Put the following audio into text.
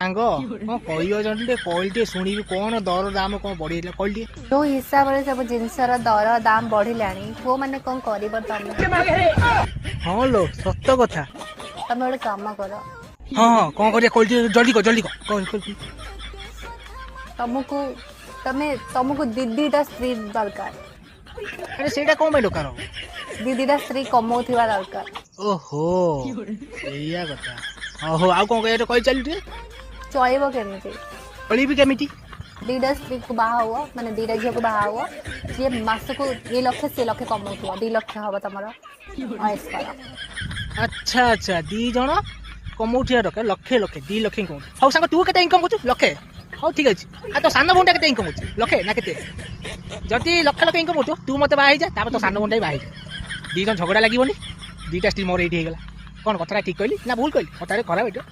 ସାଙ୍ଗ, କଣ କହିବ ଜଣେ ଟିକେ କହିଲି, ଟିକେ ଶୁଣିବି। କଣ ଦର ଦାମ କଣ ବଢିଯାଇଥିଲା କହିଲି ଟିକେ। ଯୋଉ ହିସାବରେ ସବୁ ଜିନିଷର ଦର ଦାମ ବଢିଲାଣି, ପୁଅ ମାନେ କଣ କରିବ ତମେ? ହଁ ଲୋ, ସତ କଥା। ତମେ ଗୋଟେ କାମ କର। ହଁ, କଣ କରିବା କହିଲି ଟିକେ, ଜଲ୍ଦି କହ, ଜଲ୍ଦି କହ, କହ, କହ। ତମକୁ ତମେ ତମକୁ ଦି ଦିଟା ସ୍ତ୍ରୀ ଦରକାର। ଆରେ, ସେଇଟା କଣ ପାଇଁ ଦରକାର ହବ? ଦି ଦିଟା ସ୍ତ୍ରୀ କମଉଥିବା ଦରକାର। ଓହୋ, ଏଇଆ କଥା। ହଉ, ଆଉ କଣ କହିବା କହି ଚାଲି ଟିକେ। ଚଳିବ କେମିତି? ଚଳିବି କେମିତି? ଦିଟା ସ୍ତ୍ରୀକୁ ବାହା ହୁଅ, ମାନେ ଦିଟା ଝିଅକୁ ବାହା ହୁଅ, ଯିଏ ମାସକୁ ଇଏ ଲକ୍ଷେ ସିଏ ଲକ୍ଷେ କମଉଥିବ, 2 ଲକ୍ଷ ହବ ତମର, ଅଏସ କର। ଆଚ୍ଛା, ଦି ଜଣ କମଉଥିବା ଦରକାର, ଲକ୍ଷେ ଲକ୍ଷେ, 2 ଲକ୍ଷ ଇନକମ୍। ହଉ ସାଙ୍ଗ, ତୁ କେତେ ଇନକମ୍ କରୁଛୁ? ଲକ୍ଷେ। ହଉ, ଠିକ ଅଛି। ଆଉ ତୋ ସାନ ଭଉଣୀଟା କେତେ ଇନକମ୍ କରୁଛି? ଲକ୍ଷେ ନା କେତେ? ଯଦି ଲକ୍ଷେ ଲକ୍ଷେ ଇନକମ୍ କରୁଛୁ, ତୁ ମତେ ବାହା ହେଇଯା, ତାପରେ ତୋ ସାନ ଭଉଣୀଟା ବି ବାହା ହେଇଯା। ଦି ଜଣ ଝଗଡ଼ା ଲାଗିବନି, ଦିଟା ସ୍ତ୍ରୀ ମୋର ଏଇଠି ହେଇଗଲା। କଣ, କଥାଟା ଠିକ କହିଲି ନା ଭୁଲ କହିଲି? କଥାରେ ଖରାପ ଏଇଟା।